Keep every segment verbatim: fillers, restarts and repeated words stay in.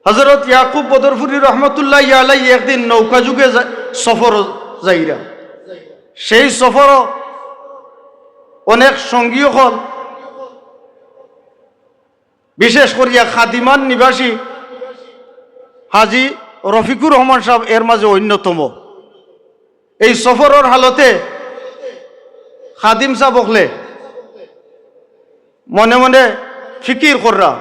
হজরত ইয়াকুব বদরপুরী রহমতুল্লাহ আলাই একদিন নৌকা যুগে যা- সফর যাইরা। সেই সফর অনেক সঙ্গী অকল, বিশেষ করিয়া খাদিমান নিবাসী হাজী রফিকুর রহমান সাহেব এর মাঝে অন্যতম। এই সফরর হালতে খাদিম সাহেব অকলে মনে মনে ফিকির কররা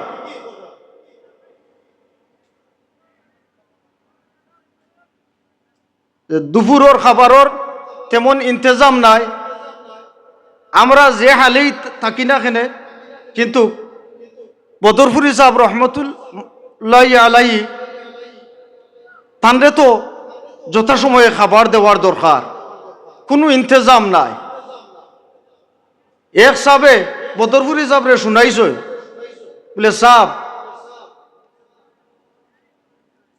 যে দুপুরর খাবারর তেমন ইন্তেজাম নাই। আমরা যে হালেই থাকি না কেনে, কিন্তু বদরপুরী সাহেব রহমতুল্লাহ আলাই তানরে তো যথাসময়ে খাবার দেওয়ার দরকার, কোনো ইন্তেজাম নাই। এক সাহেবে বদরপুরী সাহেবরে শুনাইছইন, বলে, "সাহেব,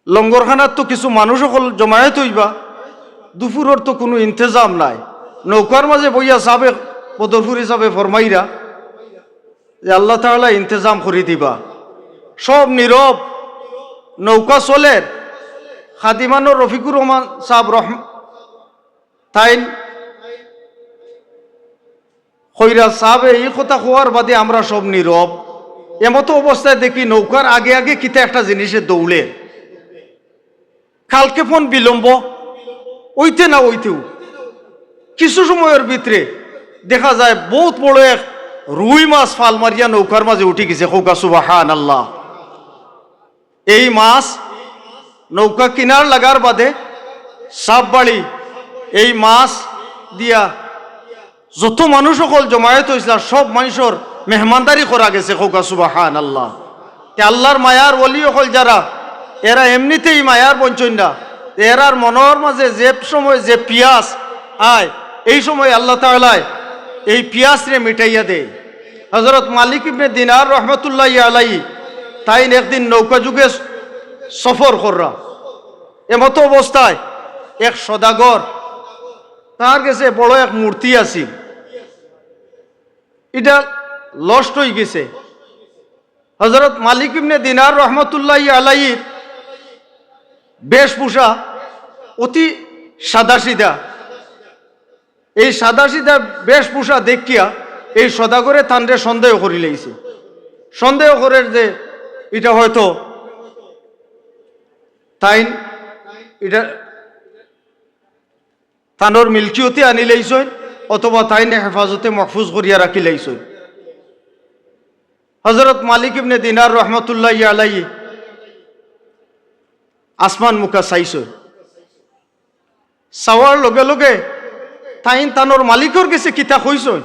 লঙ্গরখানাত তো কিছু মানুষ অকল জমায়েত অইবা, দুপুরর তো কোনো ইন্তেজাম নাই।" নৌকার মাঝে বইয়া সাহেবে, বদরপুরী সাহেবে ফরমাইরা যে, "আল্লাহ তাআলা ইন্তেজাম করি দিবা।" সব নীরব, নৌকা চলের। খাদিমানর রফিকুর রহমান সাহেব রহম-, তাইন কইরা, সাহেবে এই কথা কওয়ার বাদে আমরা সব নীরব। এমতো অবস্থায় দেখি নৌকার আগে আগে কিতা একটা জিনিসে দৌড়ের। কালক্ষেপণ বিলম্ব অইতে না অইতেউ কিছু সময়র ভিতরে দেখা যায় বউত বড় এক রুই মাছ ফাল মারিয়া নৌকার মাঝে উঠি গেছে। কউক্কা সুবহানাল্লাহ। এই মাছ নৌকা কিনার লাগার বাদে সাববাড়ি এই মাছ দিয়া যত মানুষ অকল জমায়েত অইছলা, সব মানষর মেহমানদারি করা গেছে। কউক্কা সুবহানাল্লাহ। তে আল্লাহর মায়ার ওলি অকল যারা, এরা এমনিতেই মায়ার বঞ্চন না। এরার মনর মাঝে যে সময় যে পিয়াস আয়, এই সময় আল্লাহ তাআলায় এই পিয়াসরে মিটাইয়া দেয়। হজরত মালিক ইবনে দিনার রহমতুল্লাহ আলাই তাইন একদিন নৌকা যুগে সফর কররা। এমতো অবস্থায় এক সদাগর, তার গেছে বড় এক মূর্তি আছিল, ইটা নষ্ট অই গেছে। হজরত মালিক ইবনে দিনার রহমতুল্লাহ আলাইর বেশভূষা অতি সাদাসিধা। এই সাদাসিধা বেশভূষা দেখিয়া এই সদাগরে তানরে সন্দেহ করিলাইছে। সন্দেহ করের যে ইটা হয়তো তাইন ইটা তানর মিলকিয়তে আনিলাইছইন অথবা তাইন হেফাজতে মাহফুজ করিয়া রাখিলাইছইন। হজরত মালিক ইবনে দিনার রহমতুল্লাহ আলাই আসমান মুখা চাইছইন। চাওয়ার লগে লগে তাইন তানর মালিকর গেছে কিতা কইছইন,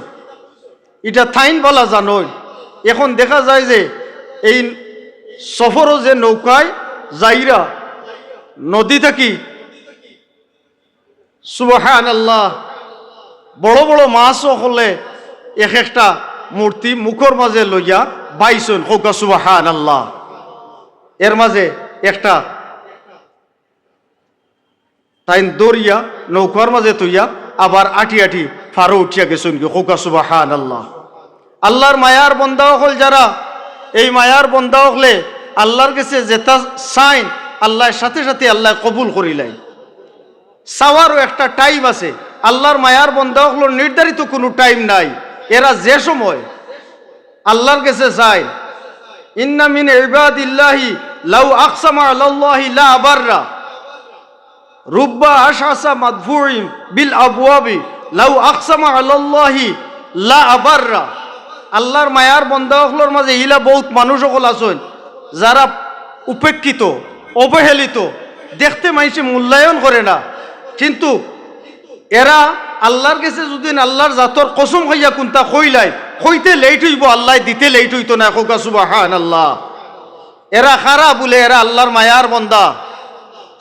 ইটা তাইন বালা জানইন। এখন দেখা যায় যে এই সফরো যে নৌকায় যাইরা নদী থাকি, সুবহানাল্লাহ, বড় বড় মাছ অকলে এক একটা মূর্তি মুখর মাঝে লইয়া বাইছইন। কউক্কা সুবহানাল্লাহ। এর মাঝে একটা তাইন ধরিয়া নৌকার মাঝে থইয়া আবার আটি আটি ফারো উঠিয়া গেছইন গি। কউক্কা সুবহানাল্লাহ। আল্লাহর মায়ার বন্দা অকল যারা, এই মায়ার বন্দা অকলে আল্লাহর গেছে যেটা চাইন, আল্লাহর সাথে সাথে আল্লাহ কবুল করিলাইন। চাওয়ারও একটা টাইম আছে। আল্লাহর মায়ার বন্দা অকলর নির্ধারিত কোনো টাইম নাই। এরা যে সময় আল্লাহর গেছে চাইন, ইন্না মিন ইবাদিল্লাহি লাউ আকসামা আলাল্লাহি লা আবাররা। রুব্বা আশআসা মাদফুইন বিল আবওয়াবি লাউ আকসামা আলাল্লাহি লা আবাররা। আল্লাহর মায়ার বন্দা অকলর মাঝে ইলা বউত মানুষ অকল আছইন, যারা উপেক্ষিত, অবহেলিত, দেখতে মানষে মূল্যায়ন করে না, কিন্তু এরা আল্লাহর গেছে যুদি আল্লাহর জাতর কসম খাইয়া কুন্তা কইলাইন, কইতে লেইট অইবো, আল্লায় দিতে লেইট অইতো না। কউক্কা সুবহানাল্লাহ। এরা কারা বুলে, এরা আল্লাহর মায়ার বন্দা,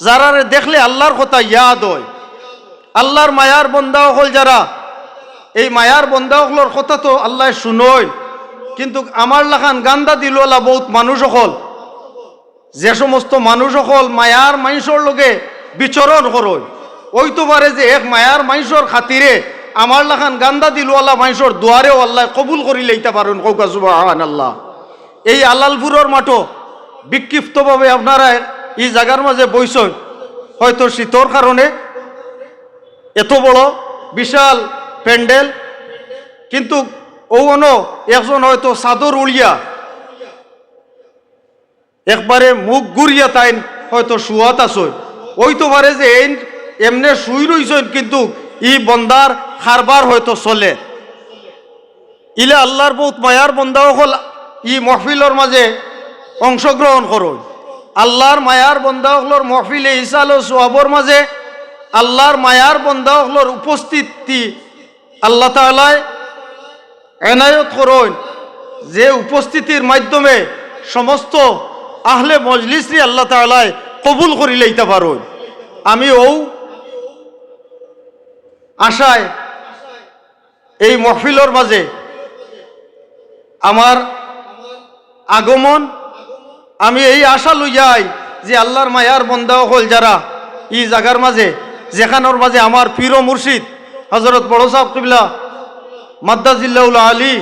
যারারে দেখলে আল্লাহর কথা ইয়াদ অয়। আল্লাহর মায়ার বন্দা অকল যারা, এই মায়ার বন্দা অকলর কথা তো আল্লায় শুনইন, কিন্তু আমার লাখান গান্দা দিলওয়ালা বউত মানুষ অকল, যে সমস্ত মানুষ অকল মায়ার মানষর লগে বিচরণ করইন, অইতো পারে যে এক মায়ার মানষর খাতিরে আমার লাখান গান্দা দিলওয়ালা মানষর দোয়ারেও আল্লায় কবুল করিলাইতা পারইন। কউক্কা সুবহানাল্লাহ। এই আলালপুরর মাঠো বিক্ষিপ্তভাবে আপনারা ই জাগার মাঝে বইছইন, হয়তো শীতর কারণে। এত বড় বিশাল প্যান্ডেল, কিন্তু অউ অনো একজন হয়তো চাদর উড়িয়া একবারে মুখ ঘুরিয়া তাইন হয়তো শুয়াত আছইন। অইতো পারে যে এইন এমনে শুই রইছইন, কিন্তু ই বন্দার কারবার হয়তো চলের। ইলা আল্লার বউত মায়ার বন্দা অকল ই মহফিলর মাঝে অংশগ্রহণ করইন। আল্লার মায়ার বন্দা অকলর মহফিলে ইসাল ও সওয়াবর মাঝে আল্লার মায়ার বন্দা অকলর উপস্থিতি আল্লাহ তাআলায় এনায়েত করইন, যে উপস্থিতির মাধ্যমে সমস্ত আহলে মজলিসরে আল্লাহ তাআলায় কবুল করি লইতা পারইন। আমি অউ আশায় এই মহফিলর মাঝে আমার আগমন, আমি এই আশা লইয়া আই যে আল্লার মায়ার বন্দা অকল যারা ই জাগার মাঝে, যেখানর মাঝে আমার পীর ও মুর্শিদ হযরত বড় ছাব কিবলা মাদ্দা জিল্লাহুল আলী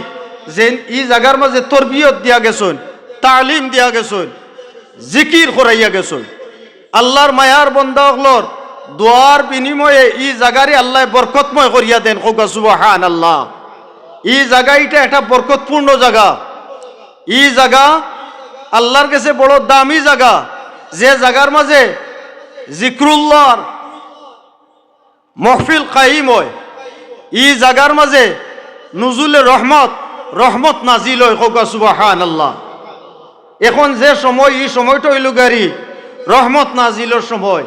যেইন ই জাগার মাঝে তরবিয়ত দিয়া গেছইন, তালিম দিয়া গেছইন, জিকির করাইয়া গেছইন, আল্লার মায়ার বন্দা অকলর দোয়ার বিনিময়ে ই জাগারে আল্লায় বরকতময় করিয়া দেন। কউক্কা সুবহানাল্লাহ। ই জাগা ইটা একটা বরকতপূর্ণ জাগা। ই জাগা আল্লার গেছে বড় দামি জাগা, যে জাগার মাঝে জিক্রুল্লাহর মহফিল কায়েম অয়, ই জাগার মাঝে নুজুলে রহমত, রহমত নাজিল অয়। কউক্কা সুবহানাল্লাহ। এখন যে সময়, ই সময়টা অইলো গিয়া রহমত নাজিলর সময়।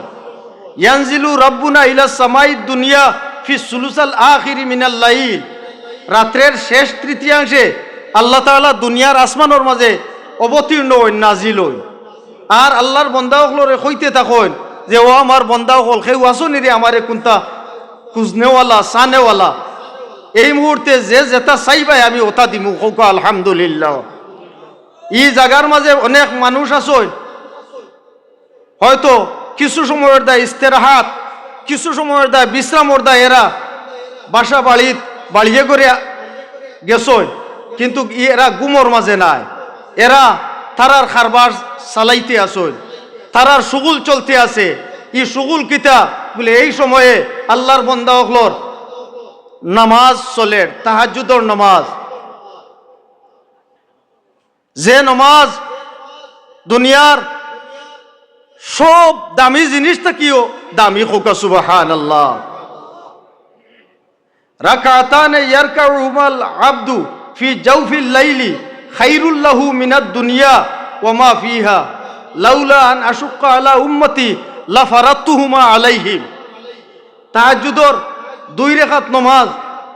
ইয়ানজিলু রাব্বুনা ইলা সামাই দুনিয়া ফি সুলুসাল আখিরি মিনাল লাইল। রাত্রের শেষ তৃতীয়াংশে আল্লাহ তাআলা দুনিয়ার আসমানর মাঝে অবতীর্ণ অইন, নাজিল অইন। আর আল্লার বন্দা অকলরে কইতে থাকইন যে, "ও আমার বন্দা অকল, কেউ আছো নি রে আমারে কুন্তা খুঁজনেওয়ালা, চানেওয়ালা?" এই মুহূর্তে যে যেটা চাইবায় আমি ওটা দিমু। কউক্কা আলহামদুলিল্লাহ। ই জাগার মাঝে অনেক মানুষ আছইন, হয়তো কিছু সময়র দায় ইস্তেরাহাত, কিছু সময়র দায় বিশ্রামর দায় এরা বাসা বাড়িত, বাড়িয়ে করে গেছইন, কিন্তু এরা ঘুমর মাঝে নাই। এরা তারার কারবার চালাইতে আছইন, তারার শুগুল চলতে আছে। ই শুগুল কিতা? বলে, এই সময়ে আল্লার বন্দা অকলর নামাজ চলের, তাহাজ্জুদর নামাজ। যে নমাজ দুনিয়ার সব দামি জিনিস থাকিও দামি। কউক্কা সুবহানাল্লাহ। রাকাতানে ইয়ারকাউহুমাল আবদু ফি জাউফিল লাইলি খাইরুল লাহু মিনাদ দুনিয়া ওয়া মা ফিহা, লাউলা আন আশুক্কা আলা উম্মতি লাফারাদতুহুমা আলাইহিম। তাহাজ্জুদর দুই রেকাত নমাজ,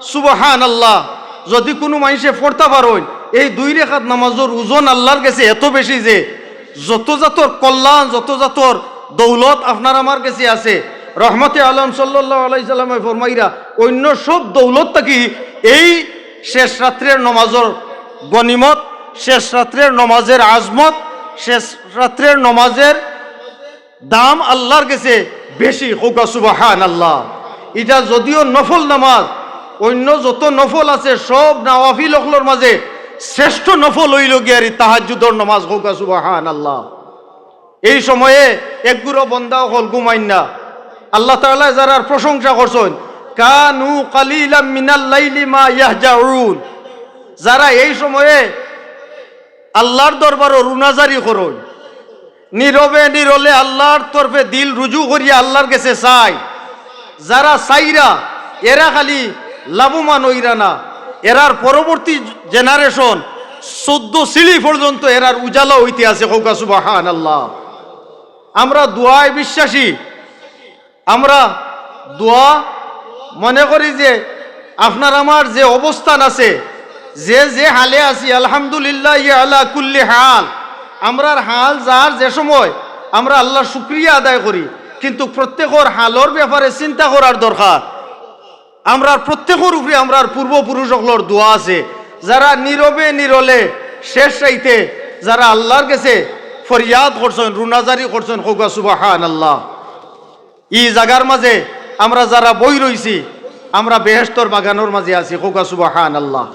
সুবহানাল্লাহ, যদি কুনু মানষে পড়তা পারইন, এই দুই রেকাত নমাজর ওজন আল্লার গেছে এত বেশি যে যত জাতর কল্যাণ, যত জাতর দৌলত আপনার আমার গেছে আছে। রহমতে আলম সাল্লাল্লাহু আলাইহি সাল্লামে ফরমাইরা, অইন্য সব দৌলত থাকি এই শেষ রাত্রের নমাজর গনিমত, শেষ রাত্রের নমাজের আজমত, শেষ রাত্রের নমাজের দাম আল্লার গেছে বেশি। কউক্কা সুবহানাল্লাহ। ইটা যদিও নফল নামাজ, অইন্য যত নফল আছে সব নওয়াফিল অকলর মাঝে শ্রেষ্ঠ নফল অইলো গিয়া ই তাহাজ্জুদর নমাজ। কউক্কা সুবহানাল্লাহ। এই সময়ে একগুরো বন্দা অকল ঘুমাইন না। আল্লাহ তাআলায় যারার প্রশংসা করছইন, "কানু কালিলাম মিনাল লাইলি মা ইয়াহজাউন", যারা এই সময়ে আল্লার দরবারো রুনাজারি করইন, নীরবে নীরলে আল্লার তরফে দিল রুজু করিয়া আল্লার গেছে চাইন। যারা চাইরা, এরা খালি লাভবান অইরা না, এরার পরবর্তী generation চৌদ্দ সিঁড়ি পর্যন্ত এরার উজালা অইতে আছে। কউক্কা সুবহানাল্লাহ। আমরা দোয়ায় বিশ্বাসী, আমরা দোয়া মনে করি যে আপনার আমার যে অবস্থান আছে, যে যে হালে আছি, আলহামদুলিল্লাহি আলা কুল্লি হাল। আমরার হাল যার যে সময় আমরা আল্লার শুকরিয়া আদায় করি, কিন্তু প্রত্যেকর হালর ব্যাপারে চিন্তা করার দরকার। আমরার প্রত্যেকর উপরে আমরার পূর্বপুরুষ অকলর দোয়া আছে, যারা নীরবে নীরলে শেষ রাইতে যারা আল্লার গেছে ফরিয়াদ করছইন, রুনাজারি করছইন, কউক্কা সুবহানাল্লাহ। ই জাগার মাঝে আমরা যারা বই রইছি, আমরা বেহেশতর বাগানর মাঝে আছি। কউক্কা সুবহানাল্লাহ।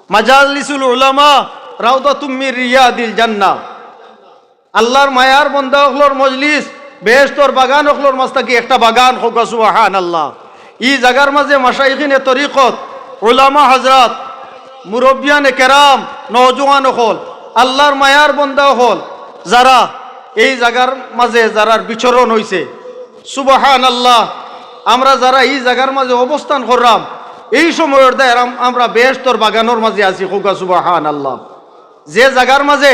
মাজালিসুল উলামা রাউদাতুম মির রিয়াদিল জান্নাহ। আল্লাহর মায়ার বন্দা অকলর মজলিস, বেহেশতর বাগান অকলর মাঝ থাকি একটা বাগান, কউক্কা সুবহানাল্লাহ। ই জাগার মাঝে মাশাইখিনে তরিকত, উলামা হজরত, মুরব্বিয়ানে কেরাম, নওজোয়ান অকল, আল্লাহর মায়ার বন্দা অকল, যারা এই জাগার মাঝে যারার বিচরণ অইছে, সুবহানাল্লাহ, আমরা যারা ই জাগার মাঝে অবস্থান কররাম, এই সময়র দায় আম-, আমরা বেহেশতর বাগানর মাঝে আছি, কউক্কা সুবহানাল্লাহ। যে জাগার মাঝে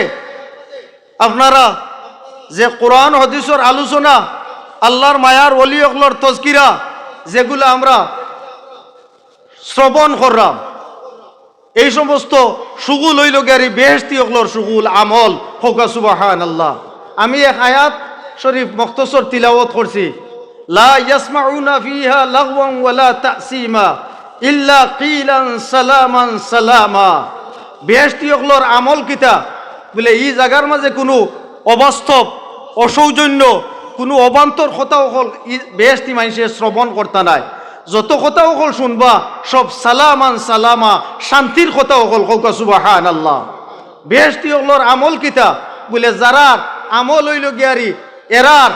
আপনারা যে কোরআন হাদিসর আলোচনা, আল্লাহর মায়ার ওলি অকলর তজকিরা, যেগুলা আমরা শ্রবণ কররাম, এই সমস্ত শুগুল অইলো গিয়ারি বেহেশতি অকলর শুগুল, আমল, কউক্কা সুবহানাল্লাহ। আমি এক আয়াত শরীফ মখতসর তিলাওয়াত করছি, লা ইয়াসমাউনা ফিহা লাগওয়ান ওয়ালা তাসিমা ইল্লা কিলান সালামান সালামা। বেহেশতি অকলর আমল কিতা? বুলে, ই জাগার মাঝে কুনু অবাস্তব, অসৌজন্য, কুনু অবান্তর কথা অকল ই বেহেশতি মানষে শ্রবণ করতা নায়। যত কথা অকল শুনবা, সব সালামান সালামা, শান্তির কথা অকল, কউক্কা সুবহানাল্লাহ। বেহেশতি অকলর আমল কিতা? বুলে, যারার আমল অইলো গিয়ারি এরার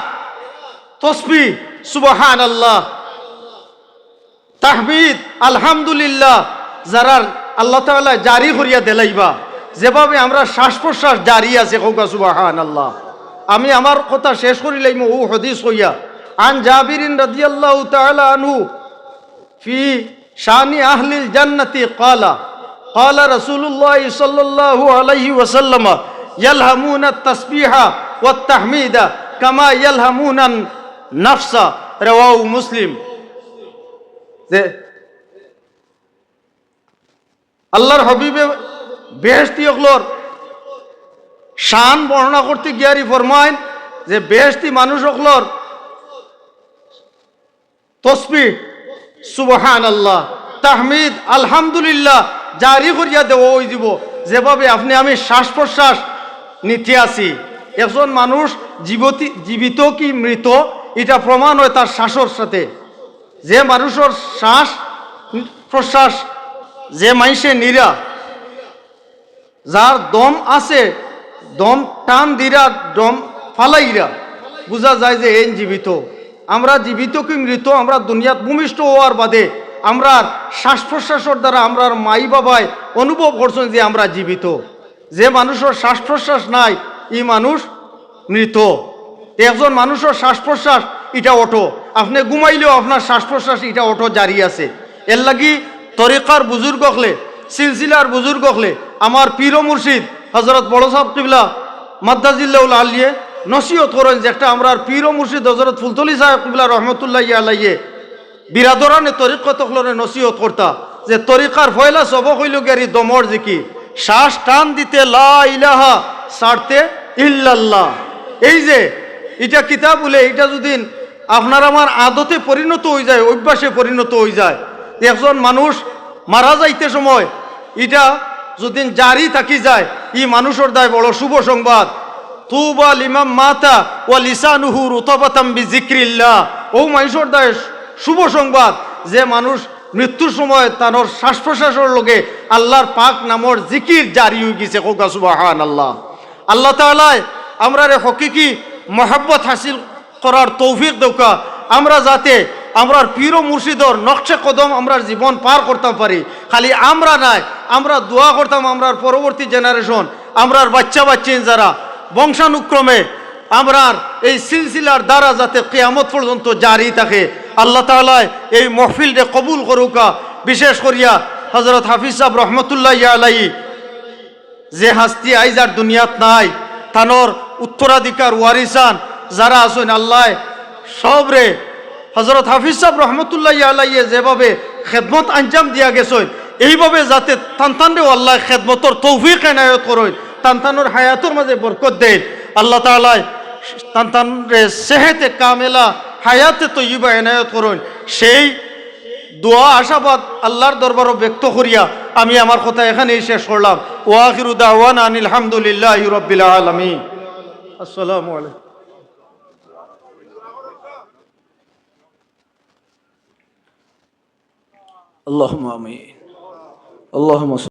তসবি, সুবহানাল্লাহ, তাহমিদ, আলহামদুলিল্লাহ, যারার আল্লাহ তাআলা জারি করিয়া দিলাইবা, যেভাবে আমরার শ্বাস প্রশ্বাস জারি আছে, কউক্কা সুবহানাল্লাহ। আমি আমার কথা শেষ করিলাইমু অউ হাদিস কইয়া, আন জাবিরিন রাদিয়াল্লাহু তাআলা আনহু ফি শানি আহলিল জান্নাতি ক্বালা, ক্বালা রাসূলুল্লাহ সাল্লাল্লাহু আলাইহি ওয়াসাল্লাম, ইয়ালহামুনা তাসবিহা ওয়াত তাহমিদা কামা ইয়ালহামুনান নাফসা, রাওয়াহু মুসলিম। যে আল্লাহর হাবিবে বেহেশতি অকলর শান বর্ণনা করতে গিয়ারি ফরমাইন যে বেহেশতি মানুষ অকলর তসবিহ, সুবহানাল্লাহ, তাহমিদ, আলহামদুলিল্লাহ জারি করিয়া দেওয়া অইযিবো, যেভাবে আপনে আমি শ্বাস প্রশ্বাস নিতে আছি। একজন মানুষ জীবতি-, জীবিত কি মৃত, ইটা প্রমাণ অয় তার শ্বাসর সাথে। যে মানুষর শ্বাস প্রশ্বাস, যে মানষে নিরা, যার দম আছে, দম টান দিরা, দম ফালাইরা, বুঝা যায় যে এইন জীবিত। আমরা জীবিত কি মৃত, আমরা দুনিয়াত ভূমিষ্ঠ অওয়ার বাদে আমরার শ্বাস প্রশ্বাসর দ্বারা আমরার মাই বাবায় অনুভব করছইন যে আমরা জীবিত। যে মানুষর শ্বাস প্রশ্বাস নাই, ই মানুষ মৃত। তে একজন মানুষর শ্বাস প্রশ্বাস ইটা অটো, আপনে ঘুমাইলেও আপনার শ্বাস প্রশ্বাস ইটা অটো জারি আছে। এরলাগি তরিকার বুজুর্গ অকলে, সিলসিলার বুজুর্গ অকলে, আমার পীর ও মুর্শিদ হযরত বড় ছাব কিবলা মাদ্দাজিল্লাহুল আলিয়ে নসিহত করইন, যেটা আমরার পীর ও মুর্শিদ হযরত ফুলতলি ছাব কিবলা রহমতুল্লাহি আলাইহি বিরাদরানে তরিকত অকলরে নসিহত করতা যে তরিকার পয়লা সবক অইলো গিয়ারি দমর জিকির, শ্বাস টান দিতে লা ইলাহা, ছাড়তে ইল্লাল্লাহ। এই যে ইটা কিতা বুলে, ইটা যুদি আপনার আমার আদতে পরিণত অইযায়, অভ্যাসে পরিণত অইযায়, একজন মানুষ মারা যাইতে সময় ইটা যুদি জারি থাকি যায়, ই মানুষর দায় বড় শুভ সংবাদ। তুবা লিমান মাতা ওয়া লিসানুহু রুতাবাতাম বিজিকরিল্লাহ। অউ মানষর দায় শুভ সংবাদ, যে মানুষ মৃত্যুর সময় তানর শ্বাস প্রশ্বাসর লগে আল্লাহর পাক নামর জিকির জারি অইগেছে। কউক্কা সুবহানাল্লাহ। আল্লাহ তাআলায় আমরারে হকিকি মহব্বত হাসিল করার তৌফিক দেউক্কা, আমরা যাতে আমরার পীর ও মুর্শিদর নকশে কদম আমরার জীবন পার করতাম পারি। খালি আমরা নায়, আমরা দোয়া করতাম আমরার পরবর্তী generation, আমরার বাচ্চা বাচ্চিন যারা বংশানুক্রমে আমরার এই সিলসিলার ধারা যাতে কিয়ামত পর্যন্ত জারি থাকে। আল্লাহ তাআলায় এই মহফিলরে কবুল করউক্কা। বিশেষ করিয়া হযরত হাফিজ ছাব রহমতুল্লাহি আলাইহি যে হাস্তি আইজ আর দুনিয়াত নাই, তানর উত্তরাধিকার ওয়ারিসান যারা আছইন, আল্লায় সবরে হযরত হাফিজ ছাব রহমতুল্লাহি আলাইহি যেভাবে খেদমত আঞ্জাম দিয়া গেছইন, এইভাবে যাতে তান তানরেও আল্লায় খেদমতর তৌফিক এনায়েত করইন, তান তানর হায়াতর মাঝে বরকত দেইন। আল্লাহ তাআলায় তান তানরে সেহেতে কামেলা, হায়াতে তৈয়বা এনায়েত করইন। সেই দোয়া আশাবাদ আল্লাহর দরবারো ব্যক্ত করিয়া আমি আমার কথা এখানেই শেষ করলাম। ওয়া আখিরু দাওয়ানা আনিল হামদুলিল্লাহি রাব্বিল আলামিন। আসসালামু আলাইকুম। আল্লাহুম্মা আমিন। আল্লাহুম্মা